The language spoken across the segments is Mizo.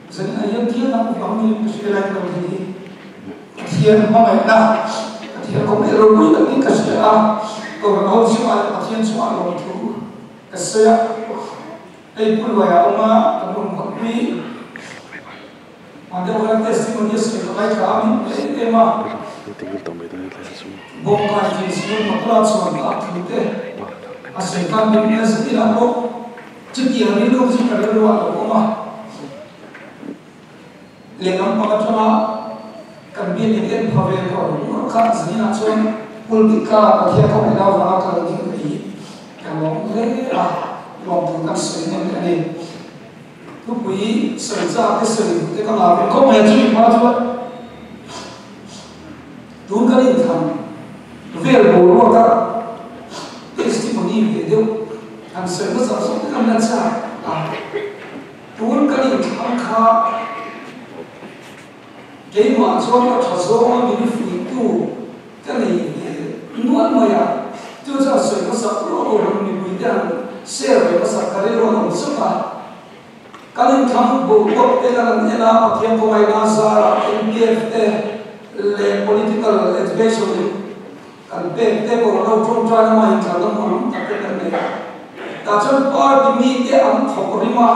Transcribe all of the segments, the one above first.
Zanin ah hian thil dang vang niin ka hria lai ka lo thei hi Pathian hmangaihna, Pathian kawng leh ropui takin ka hria a, Kohhran ho chungah leh Pathian chungah lawmthu ka sawi a, hei Pu Luaia awm a, kan rawn hawtpui mah deuh khan testimony a sawi ka ngaithla a, min hmu em em a, Bawngkai thil siam pakula chuan ka thu te a sawi khan min hmu nasa inah pawh chutiang rilru chu ka rilru ah a lo awm a. Lehlam pang atanga kan biak in en pha ve kawr ur kha zaninah chuan pulpit kha Pathian khaw ngaihna avanga ka lo ding thei hi ka lawm hle a, lawmthu kan sawi hnem leh a ni. Thupui sawi chak te sawi duh te ka ngah ve khawp mai a, chumi hma chuan tun kan inthlan vel boruaka testimony ve deuh han sawi hmasa zawk te kan la chak a. Tun kan inthlang kha keimah chuan ka tha zawnga min fuihtu ka nei ve nual mai a, chu chuan sawi hmasak ruah lo ram mipui te han share ve hmasak ka rilru an awm zuk a. Kan inthlang boruak te kan han en a, Pathian khawngaihna zarah NPF te leh political education in Kan pek te pawh lo tawngtai lama inthlan lam ang tak te kan nei a. Tah chuan party mite an thawk rim a,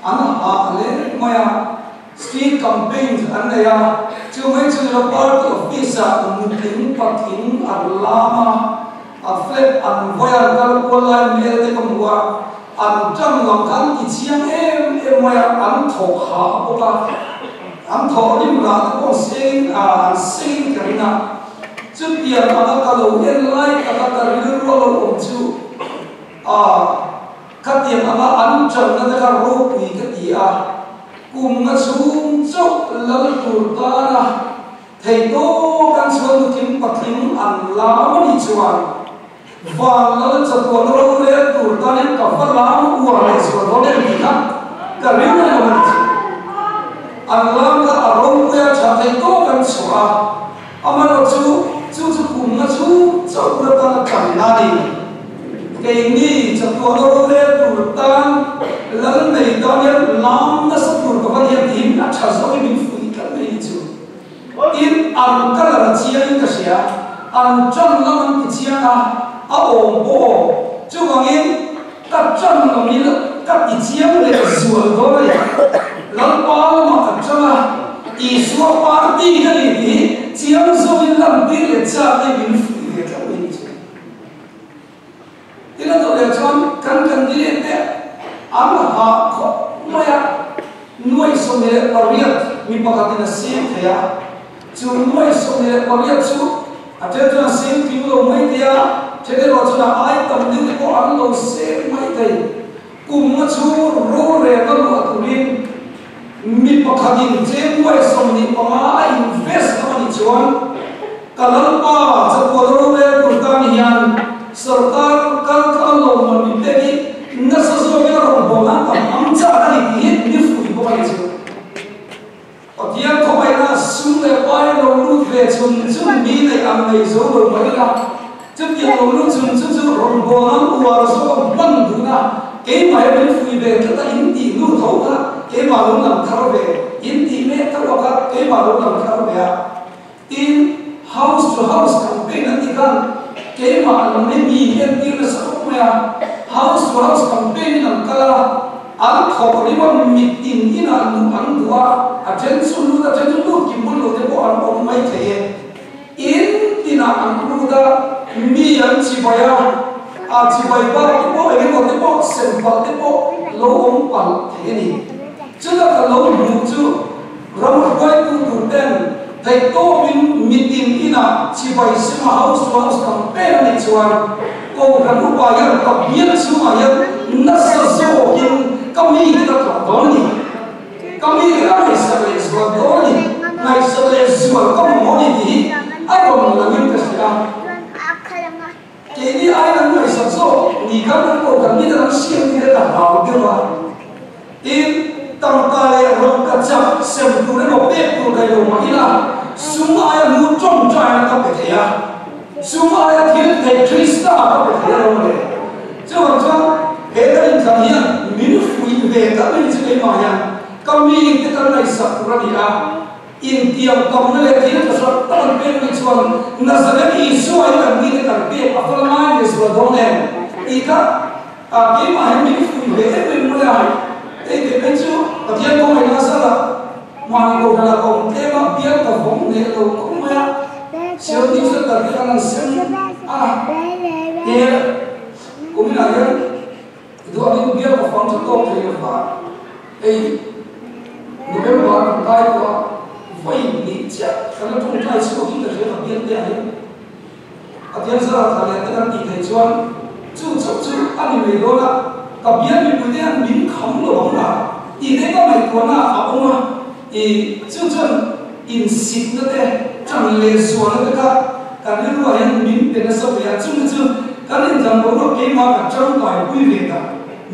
an hah leh mai a, street campaigns an nei a, chu mai chu nilo party office ah nutling patling an lam a, a flag an vawi a, an kal kual lai hmel te ka hmu a, an tan lam kha an ti chiang em em mai a, an thawk hah bawk a, an thawk rim lah te pawh sengin an sengin ka ring a. Chutiang anga ka lo en lai taka ka rilru a lo awm chu, a, khatiang anga an channa te kha ropui ka ti a, kum nga chhung chauh lal tur tana thei tawk an chhuan nutling patling an lam a nih chuan van lal chatuan rorel tur tanin ka va lam uar leh zual dawn em tih kha ka rilru a lo awm a ni chu. An lam kha a ropui a tha thei tawk an chhuah a. Amaherawhchu, chu chu kumna chu chauh atan a tlanna a ni. Keini chatuahna rorel tur tan lal nei tan hian lam nasa tur ka va ni a tiin a tha zawkin min fuih tlat mai ni chu. Tin, an colour a chiangin ka hria, an tan lam an ti chiang a, a awm pawh awm. Chuvangin, ka tan lam hi ka ti chiang leh zual dawn a ni. Lalpa lamah ka tan a, Isua party ka ni tih hi chiang zawkin lantir leh chak hi min fuih ve tlat mai ni chu. Tin a dawh leh chuan kan candidate te an hah khawp mai a, nuai 18 mi pakhatin a seng thei a, chu nuai 18 chu a then chuan a seng tling lo mai thei a, then erawh chuan a ai tam deuh te pawh an lo seng mai thei. Kum a chhung rorelna luah turin mi pakhatin cheng nuai 25 a invest a nih chuan ka Lalpa chatuan rorel tur tan hian sorkar kal tlang a lawmman min pek hi nasa zawkin a rawn hawn a, ka hmang chak a ni tih hi mi fuih bawk a ni chu. Pathian khawngaihna sum leh pai lo lut ve chhun chhun mi neih ang nei zo lo mai ila, chutiang lo lut chhun chhun chu rawn bawn ang uar zawk hman dun a, keimah hi min fuih ve tlat a in tih hnu tho kha keimah lo lang thar ve, in tih mek tho a kha keimah lo lang thar ve a. Tin, house to house campaign an tih khan keimah lam hi mi hian tir nasa khawp mai a, house to house campaign in an kal a, an thawk rim a, mitin inah luh an duh a, a then chu lut a, then chu lut kim bul lo te pawh an awm mai thei e. In tinah an lut a, mi an chibai a, a chibai bak te pawh eng emaw te pawh sem palh te pawh lo awm palh thei a ni. Chuta ka lo hmuh chu Ram hruaitu tur ten theihtawpin mitin inah chibai sima house to house campaign a nih chuan Kohhran upa hian ka bial chhungah hian nasa zawkin ka mi te ka tlawh dawn a ni. Ka mi te ka ngaihsak leh zual dawn a ni. Ngaihsak leh zual ka mamawh a ni tih hi a rawn langin ka hria a. Keini aiin an ngaihsak zawk ni khan an Kohhran mite an siam ni le ka hlau deuh a. Tin, tangka leh rangka chak sem tur emaw pek tur kai lo mah ila, sum aia lu tawngtaina ka pe thei a, sum aia thil thei Krista ka pe thei a lo le. Chuvang chuan he kan inthlan hian min fuih ve ta mai chu keimah hian ka mite ka Ngaihsak tur a ni a, intiam kamna leh thil tha hrang tak an pek mai chuan Nazareth Isua hi kan mite kan pek a fal ngai leh zual dawn em tih kha keimah hian min fuih ve em em mai a. Hei teh phei chu Pathian kawngei Lazara mahni kohhran ah ka awm tlem a, bial ka vawng hneh lo khawp mai a, Sial newsletter te kan han sem a, he kuminah hian Duatin bial ka fang tha tawk thei lo va, hei November kan kai tawh a, vawi hnih chiah kan la tawngtai chhuak in ka hria ka bial te ah hian Pathian zara tha leh te kan tih theih chuan chu chauh chu a ni mai dawn a, ka bial mipui te hian min kham lo ang la tih te ka ngaihtuahna ah a awm a, i chu chuan insitna te tan leh zualna te kha kan rilruah hian min pe nasa ve a, chumi chu kan inthlan boruak keimah ka tangkaipui ve ta,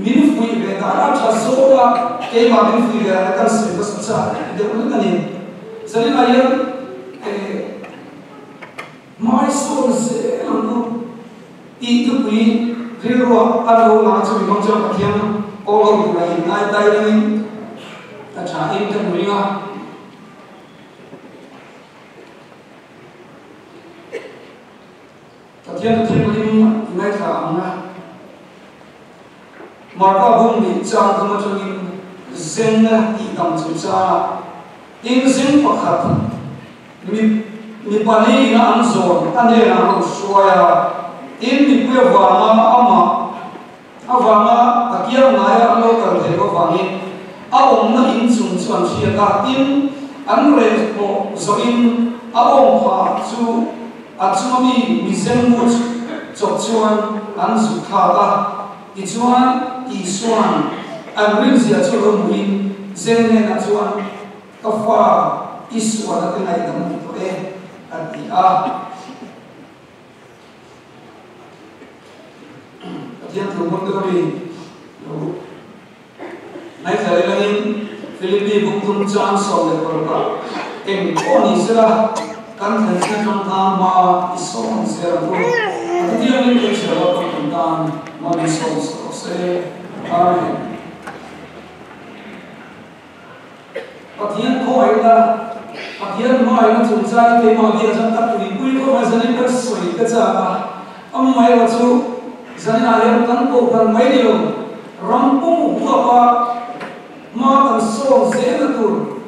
min fuih ve ta, a tha zawk a, keimah min fuih ve a kan sawi hmasa chak deuh hlek a ni. Zaninah hian eh hmaisawn zel ang u tih thupui rilruah a lo lang a, chumi hmang chuan Pathian aw lo tura inngai tai ringin ka tha in ka hmu ring a. Pathian thianghlim ngaithla ang a, Marka bung nih chang thum atangin zenna tih dam chungchangah tin zing pakhat mi mi pali ina an zawn a hnenah an rawn hruai a, tin mipui avanga amah avanga a kiang ngaia an lo kal theih avangin a awmna inchung chu an hriat a, tin an reh pawh zawhin a awm pha chu a chunga mi mizeng mu chawp chuan an zuk thlak a, tichuan Isua'n an rinzia chu lo hmuhin zeng hnenah chuan, Ka fa, Isua'n a ti ngaihdam ni tawh e, a ti a. Pathian thu hmang te ka mi lo ngaithla leh langin Philippi bung thum chang 16 ah eng pawh ni sela kan thlen chin atang khan hma i sawm zel ang u. A thutiangin kan chhiar lo kan kan tan hma min sawm sak rawh se. Amen. Pathian khawngaihna, Pathian hmangaihna chungchang hi keimah biak chuan ka tuipui khawp mai, zanin kan sawi ka chak a, amaherawh chu zaninah hian kan kohhran mai ni lo, ram pum huapa hma kan sawn zelna tur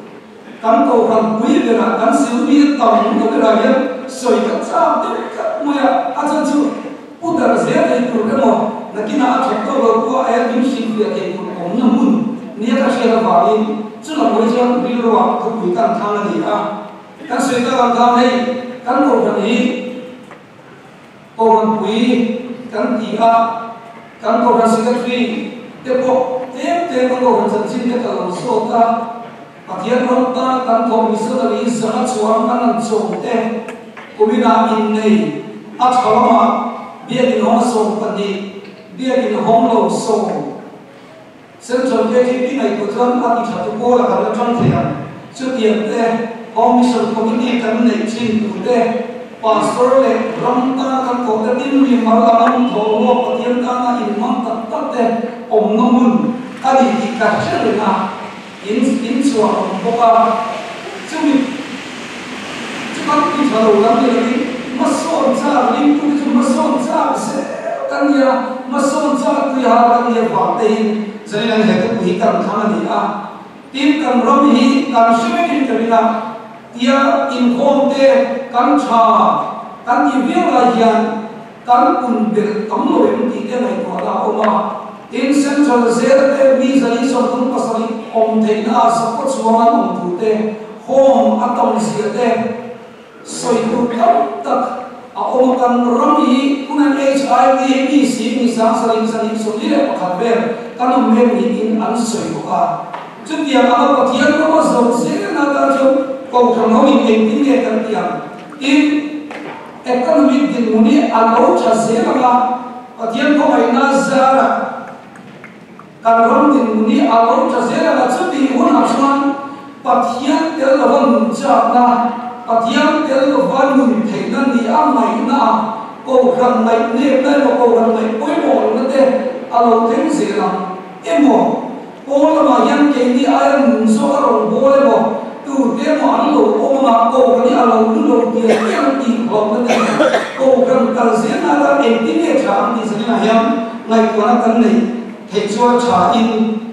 kan kohhran pui berah kan silmi tam na berah hian sawi ka chak deuh tlat mai a, a chhan chu pu darh zel thei tur emaw nakinah a that tawk lo pawh a min hrilhfiah thei tur awmna hmun nia ka hriat avangin chu lam hawi chuan rilruah thupui kan thang a ni a. Kan sawi tak ang khan hei kan kohhran hi kohhran pui kan ti a, kan kohhran secretary te pawh tlem tlem kan kohhran chanchin te ka lo zawt a, Pathian ram tan kan thawk missionary zanga chuang kan han chawm te kuminah innei a tha lamah biakin hawng 12, biakin hawng lo sawm. Central KTP ngaihtuah chuan a ti tha tu pawl a kan la tang thei ang. Chutiang te Home Mission Committee kan neih thin tu te, Pastor leh ram tana kan koh te tin mi mal lam an thaw lawk Pathian tana inhmang tak tak te awmna hmun a ni tih ka hre reng a, in in chhuah awm bawk a. Chumi chu kan ti tha lo lam ni lovin hmasawn chak ringtu te chu hmasawn chak zel kan ni a, hmasawn chak tuiha kan ni avang te hi zanin an he thupui hi kan thlang a ni a. Tin, kan ram hi kan hre vekin ka ring a, tia inkhawm te kan tha kan tih viau lai hian kan kun belh tam lo em tih te ngaihtuahna a awm a. Tin, Central zel te mi 137 awm theihna ah zakua chuang an awm thu te, home a tam zia te sawi tur tam tak a awm a. Kan ram hi tunan HIV hi mi si mi 71,141 vel kan awm mek niin an sawi bawk a. Chutiang anga Pathian rama zawh zelna atan chuan Kohhran ho in engtin nge kan tih ang? Tin, Economic dinhmun hi a lo tha zel ang a, Pathian khawngaihna zarah kan ram dinhmun hi a lo tha zel ang a, chutih hunah chuan Pathian tel lova nun chakna, Pathian tel lova nun theihna ni a ngaihna a, Kohhran ngaihnepna emaw Kohhran ngaih pawimawh lohna te a lo thleng zel ang emaw, Pawl lamah hian keini aia nun zawk a rawn bawl emaw? hian ngaihtuahna kan nei theih chuan tha in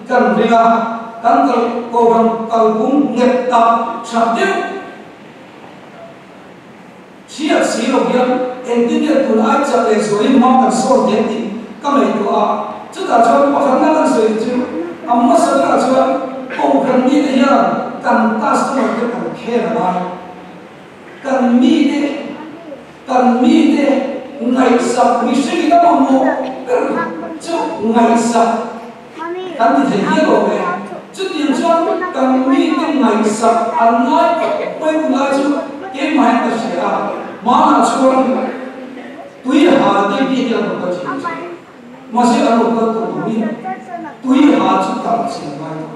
kan ring a, kan kal kohhran kalpung nghet tak tha deuh hriat si lo hian engtin nge tun ai chak leh zualin hma kan sawn thei tih ka ngaihtuah a, chutah chuan pakhatna kan sawi chu a hmasa berah chuan kohhran mite hian kan customer te kan khel a ngai. Kan mite, kan mite ngaihsak mihringin a mamawh ber chu ngaihsak kan ti thei hial awm e. Chutiang chuan kan mite ngaihsak an ngai khawp mai hun lai chu keimah hian ka hria a, hmanah chuan tui ha te bik hi an rawn kal thin a ni. Mahse an rawn kal tawh lo in tui ha chu tam chian ngai tawh.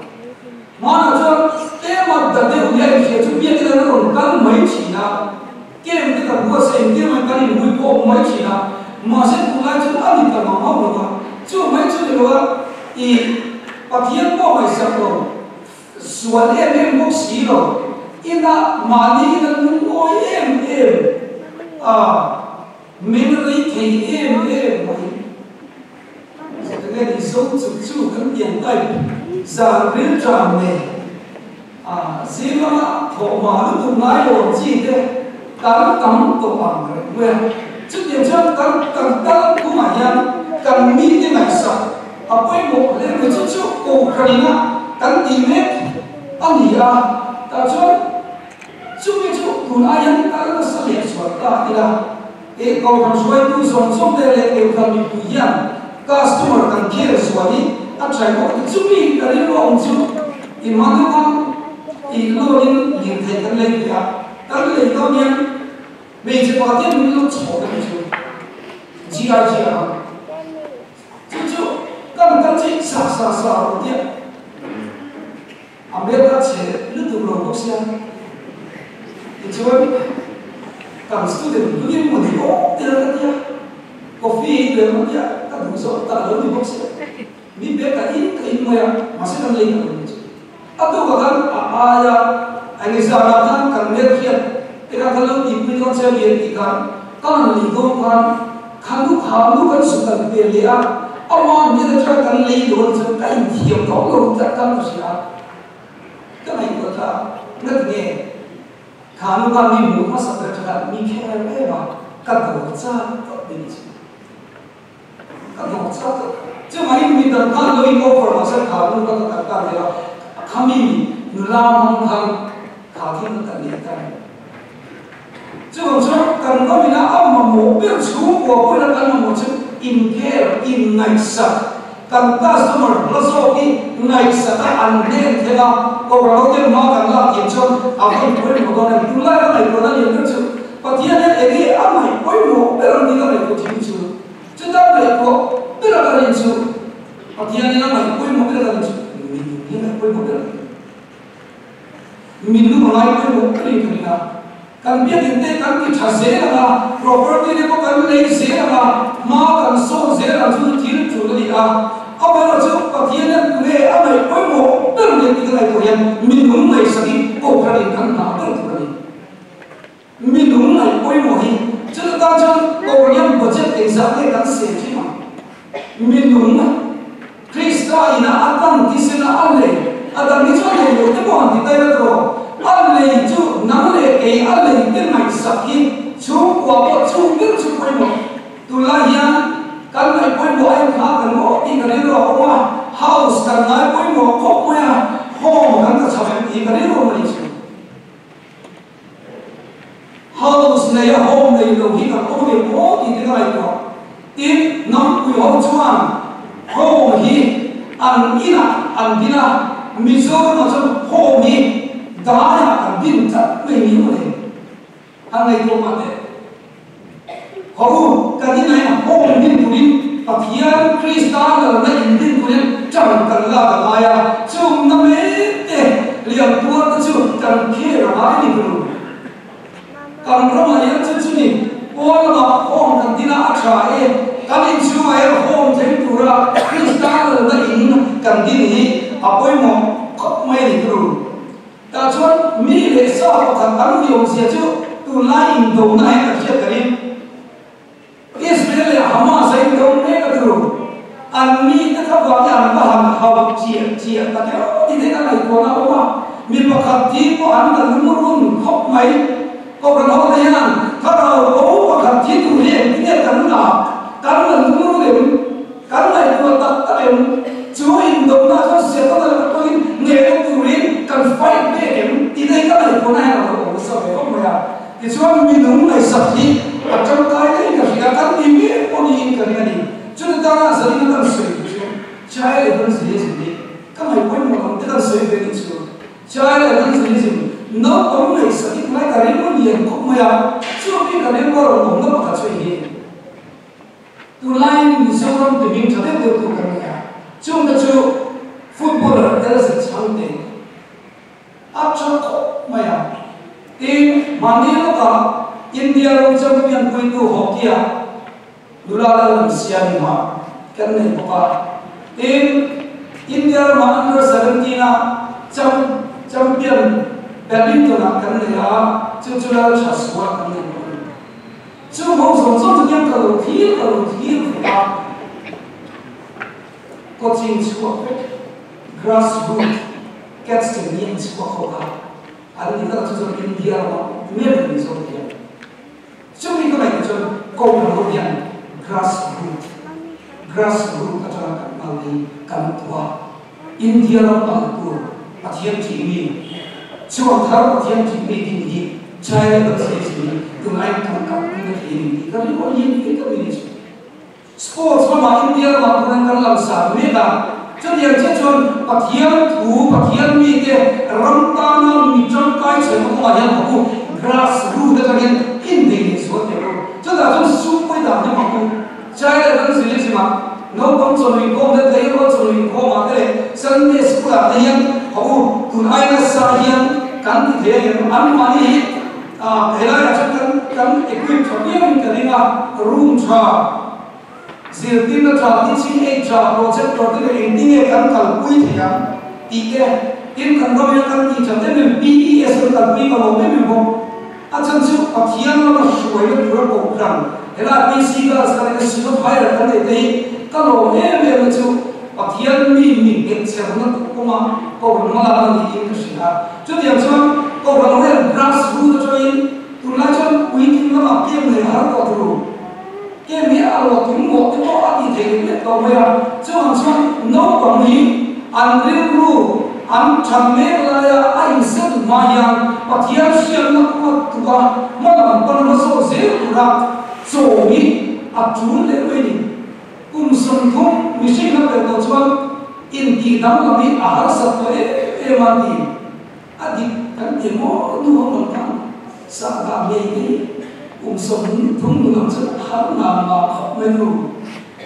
Hmanah chuan tlema da deuh hi a inhria chu biakin an rawn kal mai thin a, kem te kan buatsaih engtir mai kan inhui pawh mai thin a, mahse tunlai chuan a ni ta mang hauh lo va, chu mai chu ni lo a, i Pathian pawh ngaihsak lo, sual em em bawk si lo, inah mahni in an lungawi em em a, min rei thei em em mai. Enge ni zo chuk chu kan pian type zan ril tram nei a zing lama thawh mah lutuk ngai lo ang chi te kan tam tawh ang reng mai a. Chutiang chuan kan kan kal kungah hian kan mite ngaihsak a pawimawh hle mai chu chu kohhranina kan tih mek a ni a. Tah chuan chumi chu tun ai hian kal nasa leh chhuah ta ila. He kohhran hruaitu zawng zawng te leh kohhran mipui hian customer kan khel zual hi a tha bawk ti chumi ka rilru a awm chu i hmanung a i loan in lirthei kan lei ve a, kan lei dawn hian hmeichhe pakhat hian min lo chhawk a ni chu GIG ah khan chu chu kan kal chi sa sa sa a rawn tia A hmel kha chhe lutuk lo bawk sia, tichuan kan student hlui emaw ni awm tel ka tia, coffee hi tel ka tia, ka duh zawk tak lo ni bawk sia, mi pe ka in ka in mai a, mahse kan lei tak lo ni chu. A tukah khan a aia eng zanah khan kan hmel hian eka kan lo tihpui dawn che a ni an tih khan ka han lei dawn khan kha nu kha nu kan zuk kan pel leh a, Amah hnen atanga kan lei dawn chuan ka inthiam tawh lo tlat khan ka hria a, ka ngaihtuah ta ngat nge kha nu khan mi hmuh hmasa ber tha khan mi kher em a, ka dawr chak tawh mai ni chu. Ka dawr chak tawh. Chuvangin mi dang khan lo in offer mahse kha nu kha ka kal ta ve a, khami nula hmang khan kha thil kha ka nei ta a ni. Chuvang chuan kan ram ina a mamawh ber chhungkua pawhin a kan mamawh chu inkhel, inngaihsak, kan customer hla zawk hi ngaihsak a an hnen thlen a, Kohhran ho ten hma kan lak thiam chuan a vawn pawimawh dawn a ni. Tunlai ka ngaihtuahna lian ber chu Pathian hian enge a ngaih pawimawh ber ang tih ka ngaihtuah thin chu chuta ngaihtuah ber a ka rin chu Pathian hian a ngaih pawimawh ber a ka rin chu minung hi a ngaih pawimawh ber a ni. Min lu a ngai pawimawh ka rin ka ring a, kan biakinn te kan ti tha zel ang a, property te pawh kan lei zel ang a, hma kan sawn zel ang chu chu thil tul a ni a, amaherawh chu Pathian hian tunge a ngaih pawimawh ber nen tih ka ngaihtuah hian minung ngaihsak hi Kohhran in kan nghah ber tur a ni. Minung ngaih pawimawh hi chuta tan chuan Kohhran hian budget engzah nge kan sel thin ang? Minung Krista ina a tan thisen a a lei, a dang hi chu a lei lo te pawh han ti ta ila tawh, a lei chu nang leh kei a lei te ngaihsak hi chhungkua pawh chung ber chu pawimawh. Tunlai hian kan ngaih pawimawh a inthla kan awk tih ka rilru a awm a, house kan ngai pawimawh khawp mai a, home kan ta chho em tih ka rilru a awm a nih chu. House nei a home nei lo hi kan awm em aw tih te ka ngaihtuah. Tin, Nampui ho chuan home hi an inah an din a, Mizoramah chuan home hi daiah kan din tlat mai ni maw le? Han ngaihtuah mah teh. Ho u, kan inah hian home din turin Pathian Krista lalna in din turin ṭang kan lak a ngai a, chung na mek te liam tuar te chu kan khel a ngai ni tur. Kan ramah hian chu chu ni, pawn lamah home kan din a, a ṭha e, kan inchhungah hian home thleng tura Krista lalna in kan din hi a pawimawh khawp mai a ni tur. Tah chuan mi leh sa pakhat an ni awmzia chu tunlai indona hian kan hriat ka ring. Israel Israel leh Hamas a indo mek a turu. An mite kha vangin an va han hauh chiah chiah ta deuh ti theih a ngaihtuahna a awm a, mi pakhat thi pawh an la lungrun khawp mai. Kohhran ho te hian thlarau bo pakhat thi tur hi engtin nge kan la kan la lungrun em? Kan ngaihtuah tak tak em? Chu indona chuan Setana laka tawngin ngeina turin kan fight mek em? Tih te hi ka ngaihtuahna hian a lo awm nasa ve khawp mai a. Tichuan minung ngaihsak hi a tangkai daih ka hria, kan ti mek pawh niin ka ring a ni. Chutah tana zanin a kan sawi tur chu Child Evangelism hi ka ngaih pawimawh ang te kan sawi ve ni chu. Child Evangelism naupang ngaihsak hi tunlai ka rilru lian khawp mai a, chu mi ka rilru a rawn awmna pakhat chu eng nge? Tunlaiin Mizoram ti hming tha deuh deuh tu kan nei a, chungte chu footballer Elza Chhangte, A tha khawp mai a. Tin, mahni lawkah India ram champion puitu hockey-ah nula lal an siam in hah kan nei bawk a. Tin, India ramah under 17-a champion badminton-ah kan nei a, chu chu lal tha suah kan nei bawk a ni. Chung ho zawng zawng chu tiang ka lo thlir ka lo thlir ve a. Coaching chhuak vek, grass root cats te ni an chhuak ho kha an ni tak chu chuan India rama mek an ni zawk hian chumi ka ngaihtuah chuan Kohhran ho hian grass root grass root atanga kan kal hi kan tuah India ram kal tur Pathian thih mi chhuak thar Pathian thih mi din hi China kan sawi chin hi tunlai kan kalpui na thei a ni tih ka ring aw lian ve tak mai ni chu. Sports lamah India lamah turin kan lang sar mek a, chutiang chiah chuan Pathian thu, Pathian mite ram tana mi tangkai chhelna kawngah hian ka pu grass root atangin innei leh zual teh u. Chutah chuan sum pawi dan hi mak u. Child evangelism ah naupang chawlh inkhawm te, tleirawl chawlh inkhawm ah te leh Sunday school ah te hian ka pu tun ai nasa hian kan ti thei a ngem anmahni hi Helaiah chuan kan kan equip tha viauin ka ring a, room tha, zirtirna tha, teaching aid tha, projector te leh engtin nge kan kalpui thei ang tih te, tin kan ram hian kan tih that em em PES kan kalpui ka lawm em em bawk. A chhan chu Pathian lama hruaina tura kohhran helai PC Girls kan neih a, Synod Higher kan neih te hi ka lawm em em na chu Pathian mi mi nghet cherna kawng a kohhran hmalakna niin ka hria a. Chutiang chuan Kohhran ho hian grass root atangin tunlai chuan puitling lamah kem nei har tawh tur kem hi a rawh tling mawh te pawh a tih theih leh leh tawh mai a. Chuvang chuan naupang hi an rilru an that mek laia a inset hma hian Pathian hriatna kawng a tuk a, hma lam pan a zawh zel tura chaw hi a tul leh mai a ni. Kum 30 mihring a pelh tawh chuan intih danglam hi a harsat tawh em em a ti. A dik kan ti maw nu ho rawn khan sahdah ngei ngei kum 30 nunam chuan a har ngang ngah khawp mai nu.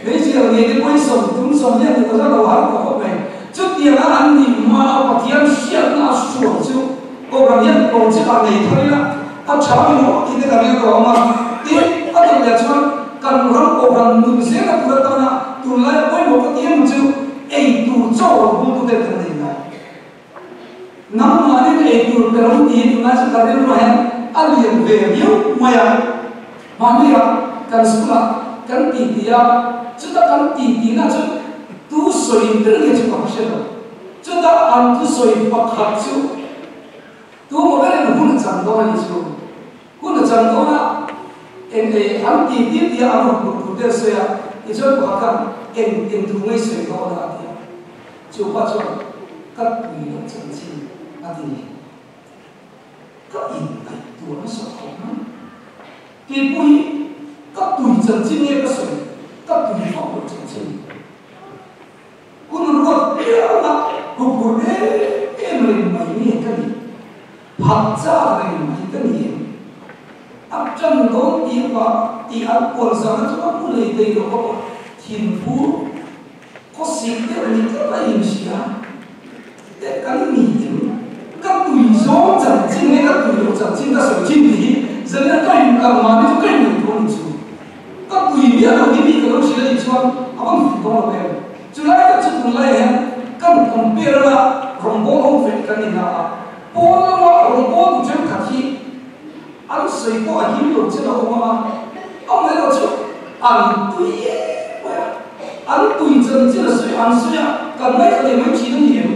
Hmeichhia ngei te pawhin 30 sawmlian ni tawh chuan a lo har tawh khawp mai. Chutianga an nih hma a Pathian hriatna a hrual chu Kohhran hian project ah nei thar ila a tha mi maw tih te ka rilru a awm a. Tin, a dawt leh chuan kan ram Kohhran nun zela tur atana tunlai pawimawh ka ti em chu ei tur chaw lo hmangtu te kan nei ngai. Nangmahnin ei tur pe lo tiin tunlai chu ka rilru ah hian a lian ve viau mai a. Mahni ah kan school ah kan ti ti a, chuta kan ti ti na chu tu sawi ber nge chu ka hre lo. Chuta an thusawi pakhat chu tu maw berin hun a chan dawn a ni chu. Hun a chan dawn a, eng ei an ti ti tia an rawn hmuh tur te an sawi a, tichuan pakhat khan eng eng thu ngei sawi dawn a a ti a. Chu pa chuan ka tui loh chanchin a ti ni. Ka inngaihtuah nasa khawp mai. Keipawh hi ka tui chanchin nge ka sawi, ka tui vak loh chanchin. Hun ruat pianga huphurh em em reng mai nge ka nih? Phat chak reng mai ka ni em? A tan dawn tih vang tih an puan zan atanga hmu lei thei lo khawpa thinphu khawsik deuh ni tlat a inhria te kan ni em? Ka tui zawng chanchin nge ka tui loh chanchin ka sawi thin tih hi zanina ka inkal mahni chu ka inngaihtuah a ni chu. Ka tui miah lo hi mi ka lo hrilh a nih chuan a van fih dawn lo em? Chulai tak chu tunlaiah hian kan compare anga rawngbâwl ho vek kan ni na a, pawn lama rawngbâwl tu thenkhat hi an sawi pawh a him lo che lo awm ang a, amaherawhchu An tui em mai a, an tui chanchin a sawi an sawi a, kan ngaithla leh mai thin a ni em?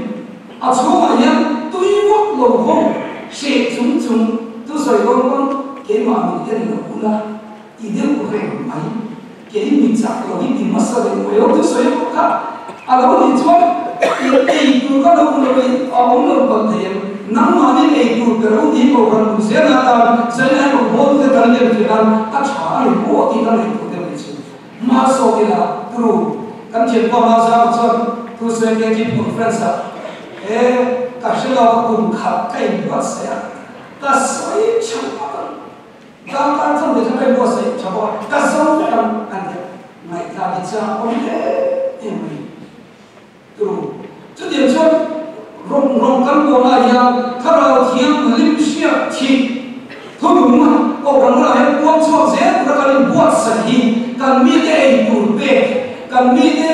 A chhungah hian tui vak lo ho hreh chung chung chu sawi dawn pawn keimah min en lo ula ti deuh reng mai. Kei mi chak lo hi ti hmasa leh mai lo chu sawi pawh kha a lo nih chuan i ei tur ka lo hmu lo i a awm lo palh thei em? Nangmahni ei tur ka lo ti kohhran hmu zel atan zaina emaw bawl te kan lem theih nan a tha a ni maw tih ka ngaihtuah deuh ni chu. Hma sawk ila turu kan thianpa Mazama chuan Thursday Catholic Conference ah he ka hre lo ka kum khat ka inbuatsaih a, ka sawi tha vak ang. Darkar chang te chuan ka inbuatsaih tha bawk a, ka zo vek ang an ti a, ngaihthlak hi chak awm em em a ni. Turu, chutiang chuan rawng rawng kan buangah hian Thlarau Thianghlim hriat thih thunung Kohhran hunah hian puang chhuak zel tura kan inbuatsaih hi kan mite ei tur pek, kan mite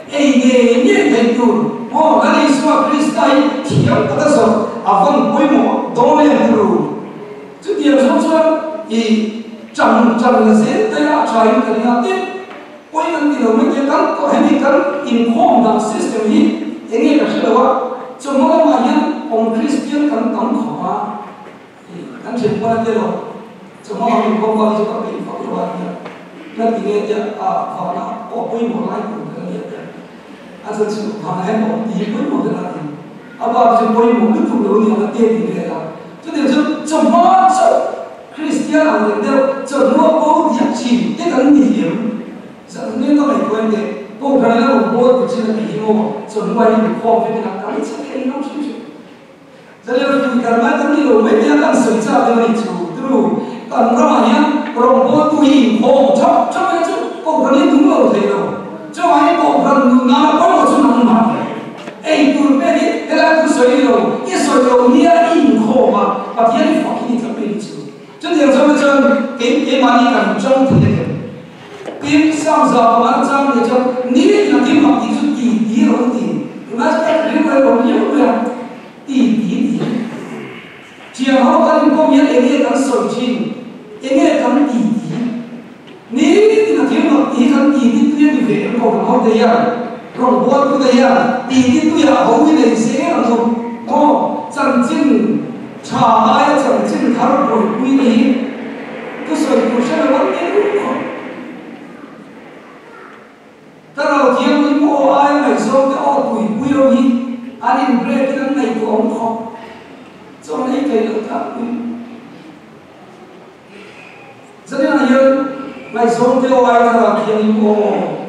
ei ngei ngei theih tur maw Lal Isua Krista hi thiam taka zawrh a van pawimawh dawn em turu. Chutiang zawng chuan i chang chang la zel te a tha in ka ring a, tin pawi kan ti lo mai te kan hemi kan inkhawm dan system hi enge ka hre lo a, chawhma lamah hian awm Kristian kan tam khawp a, i kan then pawn a tia lo, chawhma lam inkhawm kual hi chu ka peih vak lo a tia, na ti nge tia a vana pawh pawimawh lai tur ber a nia tia, a chan chu vana hian awm ti hi pawimawh ber a ti. A bak chu pawimawh lutuk lo ni ang a te ti vel a. Chutiang chu chawhma chauh Kristian ang leh deuh chawhnuah bo diak thin te kan ni em? Zan nen ka ngaihtuah em teh Kohhran in a rawn bawl tur chin a tih hi maw chawhnuah hi min khawm vek in a kan chhe thei lo hrim hrim. Zan ilo tui kar ngai kan ni lo mai te a kan sawi chak deuh a nih chu turu kan ramah hian rawn bawltu hi inkhawm thap thap ila chu Kohhran hi nung lo thei lo. Chuvangin Kohhran nun nana pawimawh chu nangmah ni. Ei tur pek hi helai thu sawi lo, i sawi lo nia i inkhawm a, Pathian i fak hi ni tlat mai ni chu. Chutiang chuan chuan kei keimahni kan chang thei a kem. Tin, Samza panga na chang leh chuan ni in a thil mak tih chu ti ti ro ti. Tunah chuan ka rilru a rawn riau mai a, ti ti ti. Thiam ho kan inkawm hian enge kan sawi thin, enge kan ti ti. Ni tin a thil mak tih hi kan ti ti tui a ni ve em ko kan ho te hian, rawngbawltu te hian ti ti tuiah ho i nei zel ang u maw? Chanchin tha aia chanchin thar buaipui te hi thusawi tur hre lo an ni ruk khawp. Ka rau thianghlim aw aia ngaihzawng te aw tuipui ho hi an in break in an ngaihtuah awm khawp. Chuan ei thei loh tlangpui. Zaninah hian ngaihzawng te aw aia ka rau thianghlim aw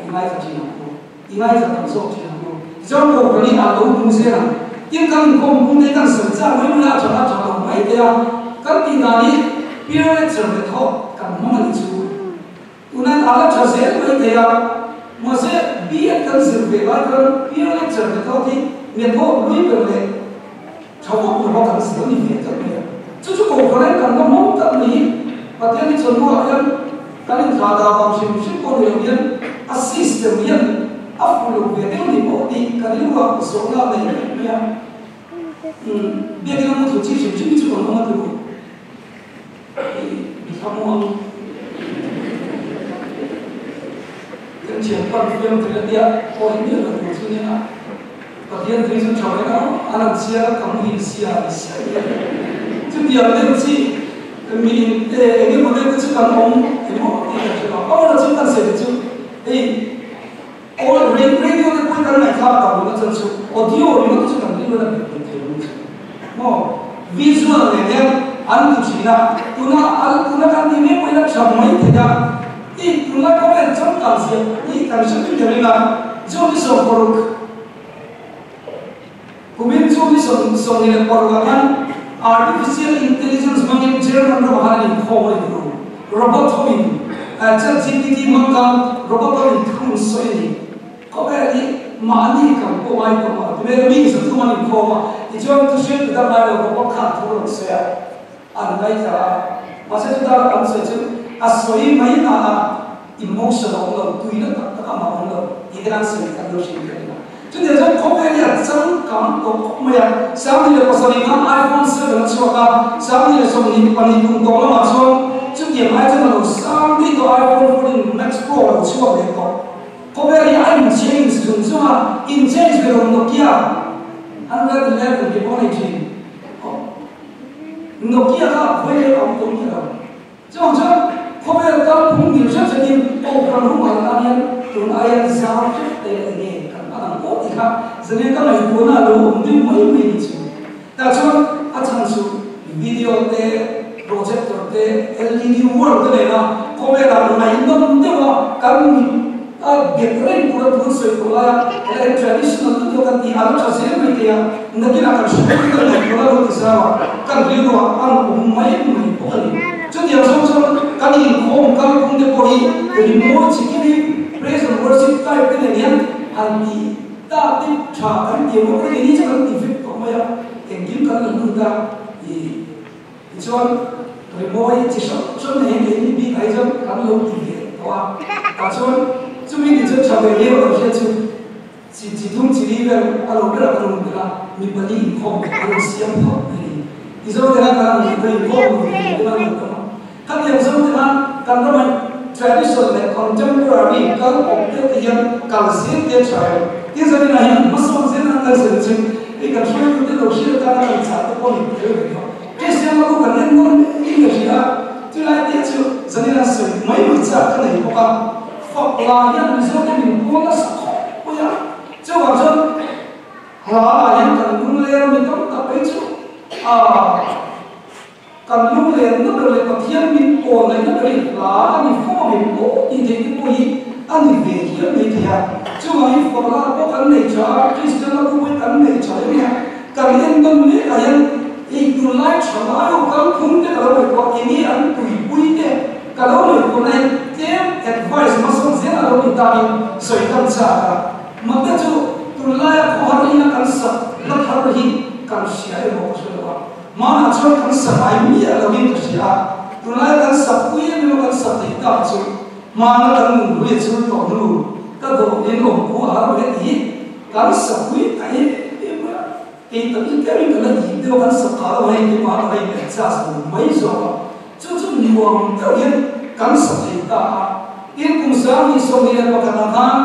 i ngaithla thin ang u, i ngaithla tam zawk thin ang u. Tichuan Kohhran hi a lo hmu zel ang. Tin kan inkhawm pung te hi kan sawi chak mai mai a, a tha a tha lo mai te a. Kan tih dan hi peer lecture method kan hmang a ni chu. Tuna a la tha zel mai thei a, mahse B.Ed kan zir ve lai khan peer lecture method hi method lui ber leh tha vak lova kan zir a ni ve tlat mai a. Chu chu Kohhran kan la hmawm tlat mai hi Pathian hi chawhnuah hian kan inthlah dah vang hrim hrim pawh ni lo hian a system hian a fuh lo ve deuh ni pawh tih ka rilruah zawhna a nei vek mai a. Umm biakina mu thut chi hrim hrim hi chu kan awm a tlu. Mi thlamuang kan thian pan fiam thei a tia awi miah lo tur chu nia Pathian tui chu tha mai a a lan chiang a ka hmuhin sia a ni sia hian chutiang deuh chi mi in e eng emaw deuh te chu kan awm emaw tih kan hre lo a chu kan sawi chu hei aw radio te pawhin kan ngaihthlak tak lo na chan chu audio ringawt chu kan rilru a bet bet thei lo chu Maw? Visual nen hian an ti thin a, tuna al tuna kan tih mek pawhin a tha mai thei a, i tunlai khawvel changkang zia hi kan hre tui ber ila, June ni 16, kumin June ni 26 ah khan Artificial Intelligence hmangin German ramah khan an inkhawm a ni turu. Robot hoin ChatGPT hmang khan robot hoin thun sawi a ni. Khawvel hi mahni kan pawh ngai tawh a, ti mai mi za thum an inkhawm a, tichuan thu hriat tu dang ngai lo robot khan thu rawn sawi a, an ngaithla a, mahse chuta an sawi chu a sawi mai nana emotion a awm lo, tuina tak tak amah a awm lo tih te an sawi khan lo hriat theih a ni. Chutiang chuan khawvel hi a changkang tawh khawp mai a, 2007 khan iPhone 7 a chhuak a, 2022 kum tawh lamah chuan chutiang ai chuan a lo sang daih tawh iPhone 14 Max Pro. Pro lo chuak leh tawh. Khawvel hi a in change zung zung a, in change ve lo Nokia 111 ti pawh a nei thin. Nokia kha a khawi leh a awm tawh miah lo. Chuvang chuan khawvel kalphung mil hret hretin Kohhran rumal tan hian tun aia zau hret te eng nge kan hman ang aw tih kha zane ka ngaihtuahna a lo awm deuh mai mai ni chu. Tah chuan a chhan chu video te, projector te, LED wall te nena khawvelah ngaihnawm deuha kan mit a bet reng tura tun sawi tawh laia helai traditional lutuk a kan tih a lo tha zel mai thei a, nakinah kan hre mai kan ngaihtuahna lo ti zau a, kan rilruah an awm mai mai bawk a ni. Chutiang zawng chuan kan inkhawm kalphung te pawh hi rimawi chi kim hi praise and worship type te nen hian han tih Tak te tha kan ti maw ka ni chu kan ti vek tawh mai a, engkim kan la lut a, ih tichuan rimawi chi hrang hrang nei hi keini bik ah hi chuan kan lo ti ve tawh a, tah chuan chumi ni chuan tha ve viau kan hriat chu chi chi thum chi li vel a lo ber ah kan rawn tel a, mi pali inkhawm an rawn siam phawt mai a ni. Tichuan te khan kan han inkhawm lo thei te khan kan tam a. Khatiang zawng te khan kan ramah tradition leh contemporary kal awm deuh te hian kal zel te a tha em? Tin zaninah hian hmasawn zel an kal zel chu hei kan hruaitu te lo hriat atana kan chah te pawh ni tel ve tawh. Kristian lam pawh kan en nawn mek in ka hria a, chulai te chu zaninah sawi mai mai chak ka nei bawk a, fak la hian Mizo te min pawl nasa khawp mai a, chuvang chuan hla ah hian kan lungler mi tam tak phei chu aah. Kan lunglenna ber leh Pathian min aw ngaihna ber hi hla a ni fo a min aw tih theih te pawh hi a ni ve hial mai thei a. Chuvangin fawrhla pawh kan nei tha a, Kristian la pawh kan nei tha em a, kan ennawn mek ah hian ei tunlai tha lai ho kalphung te ka lo ngaihtuah eng nge an tuipui te ka lo ngaihtuah na hian tlem advice hmasawn zel a lo ni takin sawi kan chak a. Mate chu tunlaia khawhar ina kan sak la thar hi kan hria emaw ka hre lo a. Hmanah chuan kan sa ngai miah loin ka hria a, tunlai kan sak pui em emaw kan sak theih tak chu hmana kan nun hlui a chhul tawh hnu ka dawh in awm khu a har ve tih kan sa pui ta em em mai a, kei tak in tlem in ka la ip deuh a kan sak phah lo hei keimah ka la in adjust lo mai zawk a, chu chu nuam deuh hian kan sa thei ta a, tin kum 2021 ah khan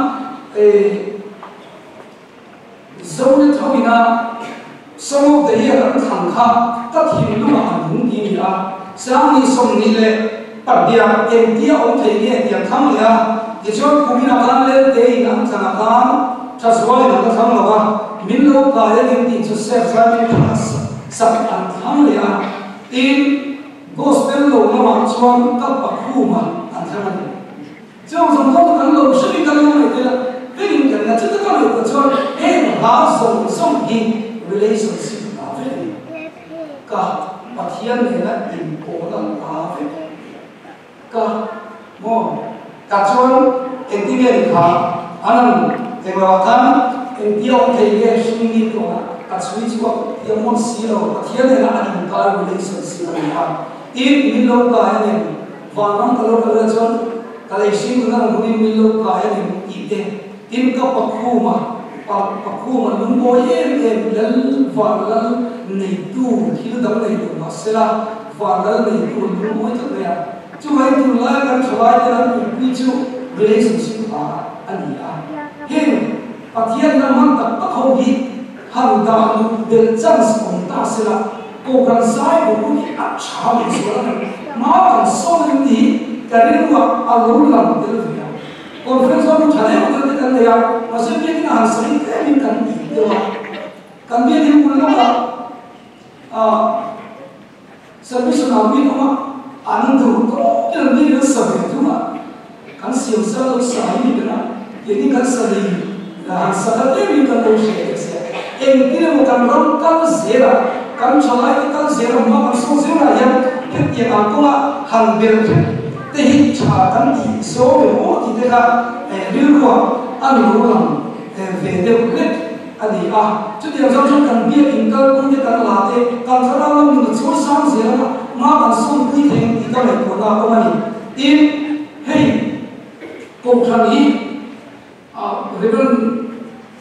eh. Zone thawina Song of the Year an thlang kha ka thinlungah a nung ti ni a, 2022 engtia awm thei nge tih an thlang leh a, tichuan kuminah khan Lelte in an thlang ah khan Thazualin an la thlang lo a, min lo kai a ning tih chu Sir Zaimin tha sak an thlang leh a, tin Gospel lo lamah chuan ka pakhuma an thlang a ni. Chung zawng zawng kan lo hre bik a lo ngaih tel a, heng kan la chuta ka ngaihtuah chuan heng hla zawng zawng hi relationship hla vek a ni. Ka Pathian nena inpawhna hla vek ka maw? Tah chuan engtin nge ni kha an han englo ah khan engtia awm thei nge hring mi tawh a ka chhui chhuak thiam mawn si lo Pathian nena an inkar relationship a ni a, tin min lo kai a nen Vanram ka lo kal lai chuan ka lei hring nuna rawn hunin min lo kai a ni tih te, tin ka pakhuma, pa pakhuma lungmawi em em lal van lal neitu thil dang nei lo mah sela van lal neitu lungmawi tak mai a. Chuvangin tunlaia kan thalai te lam tuipui chu relationship a a ni a. Heng Pathian lam hman tak tak ho hi han dah luh belh chance awm ta sela Kohhran zai bawk hi a tha leh zual a ni. Hma kan sawn em tih hi ka rilruah a lo lang tel ve a. Conference ho tha deuh deuh te kan nei a, mahse biakin a han sawi tlemin kan tih deuh a. Kan biakin bul lamah ah service ang bik awm a, an duh tawkin an biakin an sa ve thung a, kan siam sa lo sa hi ni ber a, keini kan sa lei la han sa ta tlemin kan lo hre leh sia. Engtin emaw kan ram kal zela, kan thalaite kal zela hma kan sawn zelah hian hetiang ang kawnga han bel hrep te hi tha kan tih zawng em aw tih te kha rilruah a lo lang ve deuh hlek a ni a. Chutiang zawng chuan kan biakin kalpui te kan la te, kan thlarau lam nun a chhuar sang zel anga hma kan sawnpui thei ang tih ka ngaihtuahna a awm a ni. Tin, hei Kohhran hi Reverend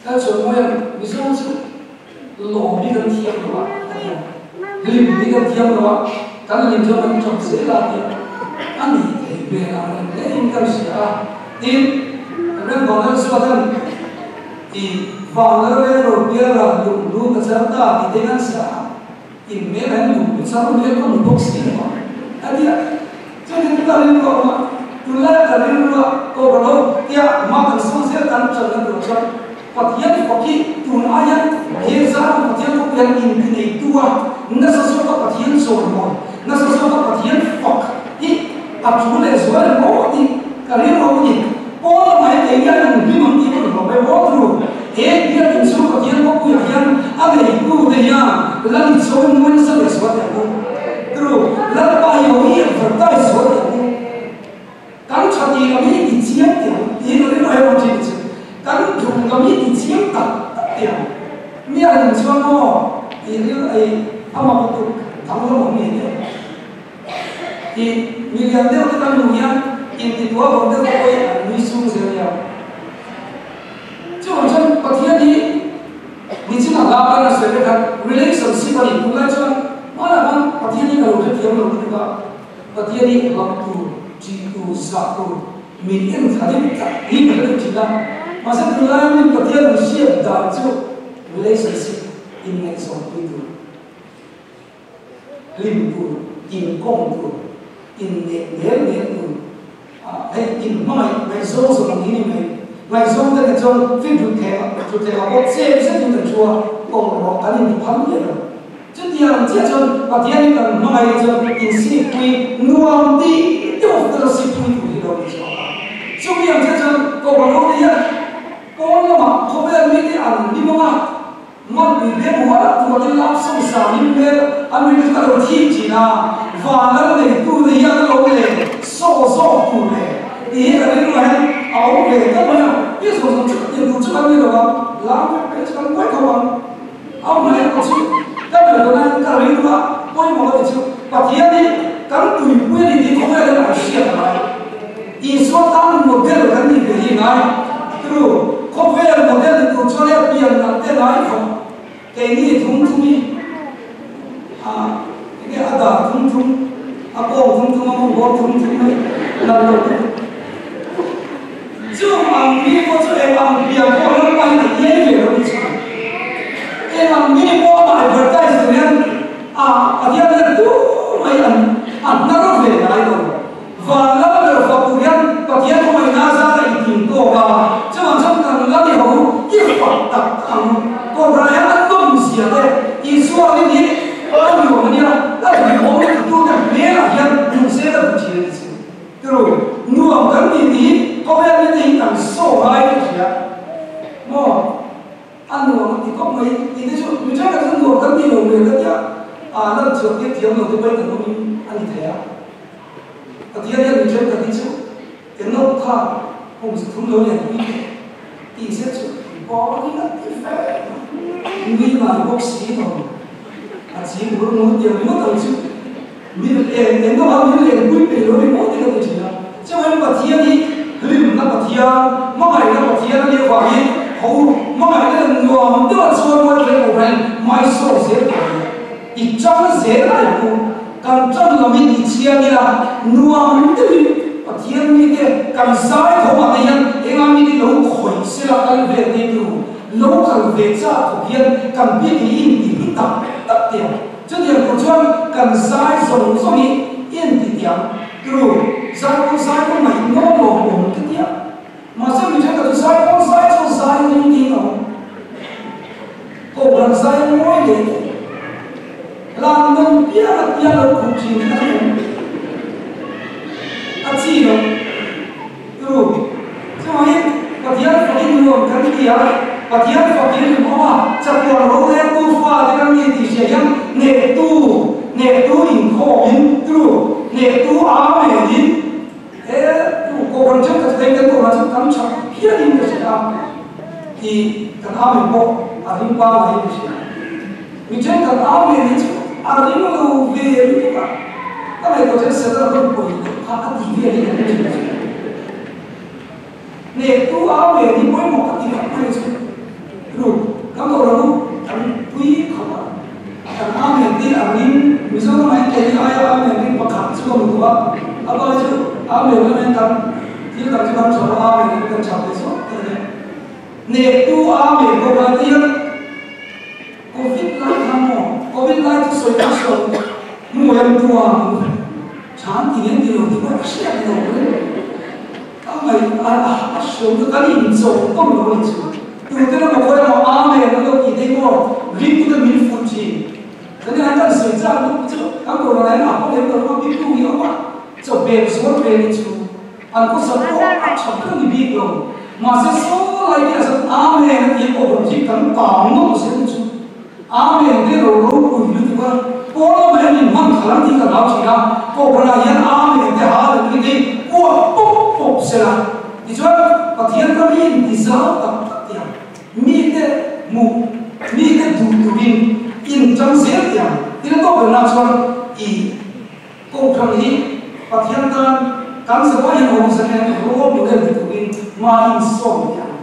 Lalchhuanmawia'n Mizo chu lawm hi kan thiam lo a a ti a, hlim hi kan thiam lo a, kan hlim chuan kan ṭap zel a ti a, a ni thei hmel ang reng hlein kan hria a. Tin reng bang lal chuan i vang lal reng ro piara lung lu ka char ta ti te kan sa in me ren lung lu char me ka mu bawk si lo a tia chuan in ka rin ro ma tunlai ka rin ro ko ka lo tia ma kan sawn zel kan chan na tur chuan Pathian fak hi tun aia he zar Pathian fak hian inti nei tu a, nasa zawka Pathian chawimawi, nasa zawka Pathian fak hi a thu leh zual em aw tih ka rilru a ni. Pawn lamah hian kei hian in hlim ang tih pawh ni lo mai aw turu. He biakinn chu Pathian khawpuiah hian a neitu te hian Lal i chawimawi nasa leh zual teh ang u. Turu, Lalpa hi ho hi advertise zual teh ang u. Kan tha tih lam hi ti chiang teh ang tiin a rilru em thin chu. Kan duh lam hi ti chiang tak tak teh ang. Mi a rin chuan maw tih ril ei a mak lutuk danglam awm ngei teh. Tih mi lian deuh te kan hmuh hian intitua vang deuh te pawh hi an nui sung zel nia. Chuvang chuan Pathian hi nichin a hla khan a sawi vek a, relationship a nih tunlai chuan hmanah khan Pathian hi ka lo hrethiam lo lutuk a. Pathian hi hlauh tur, ṭih tur, zah tur, min en thla deuh tlat hi ka hre deuh thin a. Mahse tunlaia min Pathian an hriat dan chu relationship inngaihzawnpui tur, hlim tur, inkawm tur, inneih nel nel tur, hei inhmangaih ngaihzawng zawng ang hi ni mai. Ngaihzawng te nen chuan fin thutthlengah pawh chep zetin kan thu a, kawng rawh kan inphal miah lo. Chutiang chiah chuan Pathianin kan hmangaih chuan insikpui nuam tih deuh fellowship pui tur hi lo ni chhuak a. Chumi ang chiah chuan Kohhran ho te hian pawn lamah khawvel mite an hlim ang a, man pui beng huat huatin lap sawmsa hlim hmel an rin chu ka lo thik thin a, van lal neitu te hian a lo leh saw zawk tur leh tih hi ka rilru hian a awm ve tlat mai a. Mi zawng zawng chu tiang tur chu kan ni lo ang, lam vek vek chu kan buai khawp ang. A hmai pawh chu ka duh lo nain ka rilru a pawimawh a ti chu Pathian hi kan tuipui a ni tih khawvel hian an hriat a ngai. Isua tan model kan nih ve hi ngai. Tru, khawvel model ni tur chuan hei pian nalh te ngai khawp keini thung thung hi a enge a dar thung thung, a kawng thung thung, a mawngkaw thung thung mai nalh lo lutuk. Chung ang mi pawh chu eng ang pian pawh ram aiin a iai ve lo ni chuan eng ang mi pawh amah advertise tur hian a Pathian hian tu mai an a hnar ve ngai lo. Van lal ber fak tur hian Pathian khawngaihna zar a intin tawk a, chuvang chuan kan la ni ho i fak tak tak ang. Kohhranah hian a nawm zia te Isua rin hi a nuam a nia, a hlimawm tute hmelah hian hmuh se ka duh thin a ni chu. Tiro, nuam kan tih tih hi khawvel mite hi kan saw ngai ka hria maw? A nuam a ti khawp mai tih te chu mi thenkhat chuan nuam kan tih lo hmel ka tia, a lan chhuak tir thiam lo te pawhin kan awmin a ni thei a. Pathian hian mi thenkhat hi chu Enoch kha kum 300 lo lian pui teh tih se chu boring a ti fe nui ngai bawk si lo, a ching ngur ngur tiang ringawt ang chu. Min eng eng deuh a min lenpui peih lo ni maw tih ka ti thin a. Chuan Pathian hi hlimna Pathian, hmangaihna Pathian a nih avangin ho hmangaihna leh nuam deuha chuan mual reng lo hian hmai sawn zel tawh a ni. I ṭang zel teh ang u. Kan ṭan lam hi ti chiang ila nuam deuhin Pathian mite kan zai thawmah te hian enga mite lo khawih sela kal vel te tur lo kal ve chak khawp hian kan biak hi inti hlu tak tak teh ang. Chutiang tur chuan kan zai zawng zawng hi inti tiang turu zai pawh zai pawh ngaihnawm lawm awm ka tia. Mahse mi thenkhat chu zai pawh zai chuan zai ring ding a awm. Kohhran zai ngawi leh teh. Lan nawn piang a piang lo khuh thin kha an awm. A chi lo turu. Chuvangin Pathian fakin nuam kan ti a, Pathian fakin rimawm a, chatuan roreltu fate kan ni tih hria hian hnehtu, hnehtu inkhawmin, tru, hnehtu amenin, he tu Kohhran thenkhat chu kan Kohhran chu kan tha phianin ka hria a, tih kan amen pawh a ring pangngai in ka hria. Mi thenkhat amen hi chu a ring lo ve lutuk a, ka ngaihtuah chuan Setana rawn pawi deuh kha a ti vel hi kan hre thin a. Hnehtu au leh ni pawimawh ka ti khawp mai chu ru kan ko ro kan pui khawp a, kan Amen tih a ring Mizoram ah hian keini aia Amen ring pakhat chu a hmu tawh a, a pa chu Amen Amen kan Thil dang chu kan tha lo Amen kan tha ve zawk te ania. Hnehtu Amen ko kha tiang Covid lai kha maw Covid lai chu sawi kan hre lo hmu em tu a than ti nge ti lo ti pawh ka hriat lo reng. A ngaih a a hriam chu kan inchawm tawm lo a ni chu. Tute emaw khawi emaw Amen an lo tih daih maw ringtute min fuih thin. Chuan an kan sawi chak lutuk chu kan kohhran ah hian a haw lem lo a bitu hi a awm a, chaw bel zuar ve ni chu an khawsa pawh a tha ber ni bik lo. Mahse saw lai te ah chuan Amen a tih kohhran hi kan kang nawlh zel chu. Amen te ro ropui lutuk a, Paul awm hian min hman khalh ang tih ka hlau thin a, Kohhran ah hian Amen te ha leh tih te hi uak pawp pawp sela, tichuan Pathian ram hi inti zau tak tak tih ang, mite hmuh, mite duh turin in tang zel tih ang, tin a tawp berna chuan i Kohhran hi Pathian tan kan zavai hian awm zan hian role model ni turin hma insawm tih ang.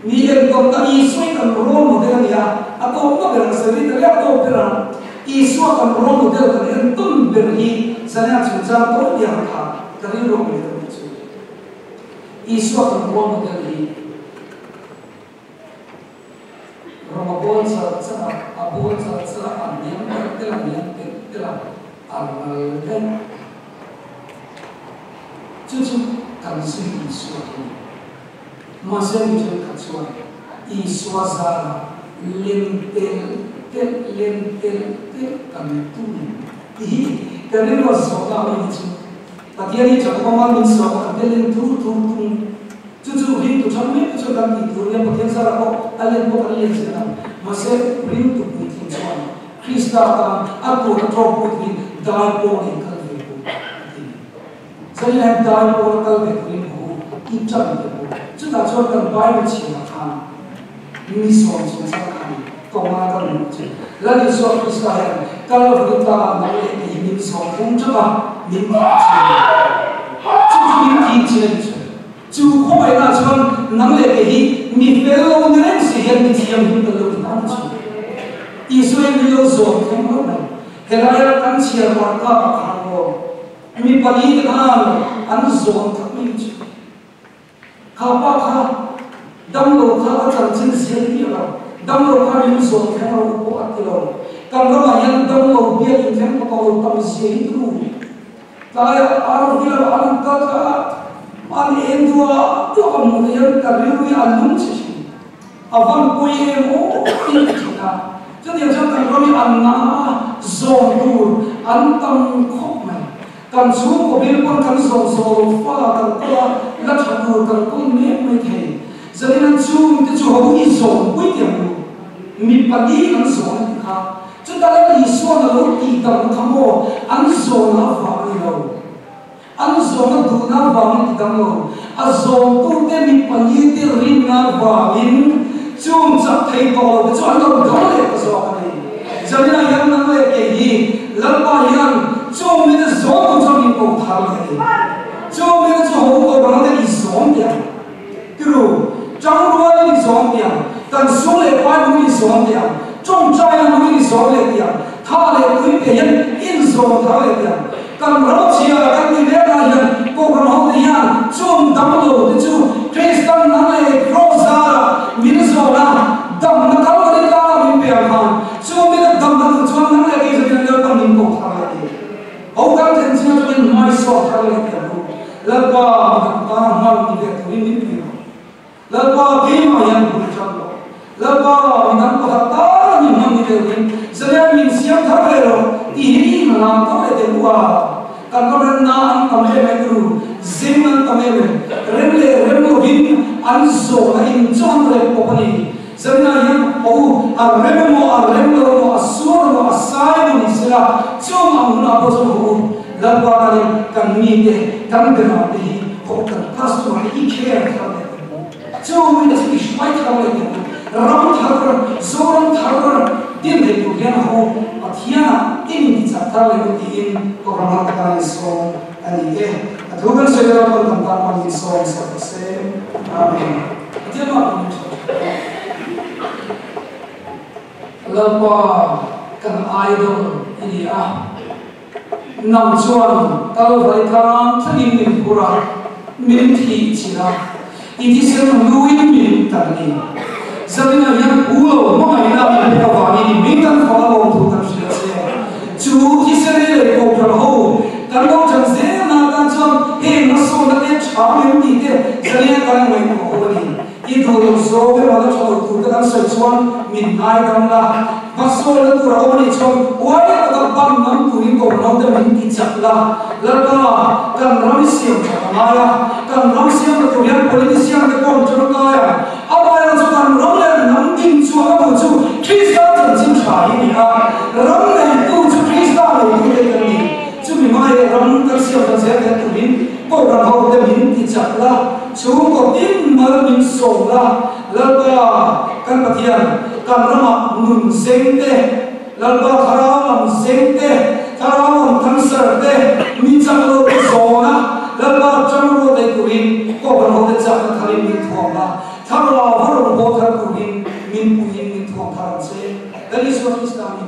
Mi entawn ta Isua hi kan role model a ni a, a tawpna ber ang sawi ta leh a tawp ber ang. Isua kan role model kan entawn ber hi zania chungchang tawi biang kha ka rilru ang leh ka tih chu. Isua kan role model hi rawng a bawl char char a, a bawl char char a, a hniam telh telh a, hniam telh telh a, a ral daih. Chu chu kan zui Isua hi a ni. Mahse mi thenkhat chuan Isua zara lem tel telh lem tel telh kan tum tih hi kan rilru a zawhna a ni chu. Pathian hi tha khawp a, min sawm a, kan tel lem thur thur thung. Chu chu ringtu tha mek te chuan kan tih tur nia, Pathian zara pawh a len pawh kan len zel ang. Mahse ringtu puitling chuan Krista tan a tur a tlawm puitling dai pawh nen kal ve tur a ti. Zailain dai pawl a kal ve turin hu i ṭan te bu. Chutah chuan kan Bible chhiarah khan mi sawm chungchang khan kawnga kan hmuh chu Lal Isua Krista hian Kalvari tlangah nang leh kei hi min sawm phung ṭap a, min thih chin a ni. Chu chu min thih chin a ni chu. Chu khawngaihnaah chuan nang leh kei hi mi fel lo ni reng si hian mi thianghlim kan lo ti ta chu. Isua hian min lo zawm thleng hlauh mai. Helaia kan chhiar marka ah khan maw Mi palite khan an zawn tak mai chu. Kha pa kha damlo kha a chanchin ziak miah lo. Damlo kha min zawn thleng ro pawh a ti lo. Kan ramah hian damlo biak in thleng pawh lo tam zia hi turu. Tlaiah RV lamah an han kal tla a, an en duah duah ka hmuh te hian ka rilru hi a lung chhe thin. A van pui em aw tih ka thin a, chutiang chuan kan ram hi an na a, zawm tur an tam khawp mai. Kan chhungkaw bil pawn kan zawm zawh lo fa kan kawl a, la tha tur kan kawl mek mai thei. Zanin an chhungte chu ho i zawm pui tih ang u. Mi pali an zawm a tih kha. Chuta la Isuan a lo tih dam kha maw an zawmna avang a ni lo. An zawmna duhna avangin ti dang lo, a zawmtute mi palite rinna avangin chung chak thei tawh lo te chu an lo dang leh ta zawk a ni. Zanina hian nang leh kei hi Lalpa hian chung mite zawm tur chuan min ko thar leh a ni. Chung mite chu ho ko rang te i zawm teh ang. Tiru, tangrualin i zawm teh ang, kan sum leh pai nungin i zawm teh ang, tawngtaina nungin i zawm leh teh ang, tha leh tui pe hian inzawm thar leh teh ang. Kan ram chhia kan ti mek lai hian Kohhran hote hian chung dam lo te chu Kristan nang leh Kraws zarah min zawn a, damna Kalvari tlangah min pe ang khan chung mite damna tur chuan nang leh kei zawkin Lalpan min ko thar leh teh. Ho kan thlen chin atangin hmaisawh thar leh teh ang u. Lalpa midang tana hman ni leh turin min pui rawh. Lalpa keimah hian bul ṭan rawh. Lalpa midang pakhat tana min hman ni leh turin zalian min siam thar leh rawh tih hi i hnalam tawh leh teh u a. Kan ram remna an tam em em ru, zim an tam em em, rem leh rem lovin an zawhna inchawn reng pawh a ni. Zanah hian ho a rem emaw a rem lo emaw a suar emaw a sai emaw ni sela chung ang hunah pawh chuan ho u Lalpa kalin kan mite kan berah te hi ho kan pastor te i care thar leh teh u chung mite chu i hruai thar leh teh u ram thar Zoram thar din thei tur hian ho Pathianah in intichak thar leh u tiin Kohhran ho tan insawm a ni e. A thu kan sawi leh Lalpan kan tan hmangin sawm sak ta se. Amen. Pathian mah kan tha tha. Lalpa kan idol i ni a, nang chuan Kalvari tlang thlengin min phur a. Min thih chilh a, i thisen hluin min tan a ni. Zaninah hian pu lo hmangaihna min pek avangin i hming kan fak a lawm thu kan hria che. Chu thisen ei leh kohhran ho kan lo ṭan zelna atan chuan heng hmasawnna te ṭha em tih te zaninah kan ngaihtuah ho a ni. I duh loh zawng emaw la ṭha lo tur te kan sawi chuan min ngaidam la, hmasawnna tur a awm a nih chuan uai taka ban ngam turin kohhran ho te min ti chak la. Lalpa, kan ram i siam ṭhat a ngai a, kan ram siam ṭha tur hian politician te pawh an ṭangkai a, amaherawhchu kan ram leh hnam din chuan a bu chu Krista chanchin ṭha hi a ni a, ram neitu chu Krista neitu te kan ni. Chumi hmai ram kan siam ṭhat zel theih turin kohhran ho te min ti chak la, chhungkaw tin mal min sawm la, Lalpa kan Pathian kan ramah nun zeng te, Lalpa thlarau lam zeng te, thlarau lam thangsar te, mi chak lo te zawn a, Lalpa ṭang rual thei turin kohhran ho te chakna tharin min thuam la, thlarau va rawn haw thar turin min puiin min thuam thar ang che. Lal Isua Krista min.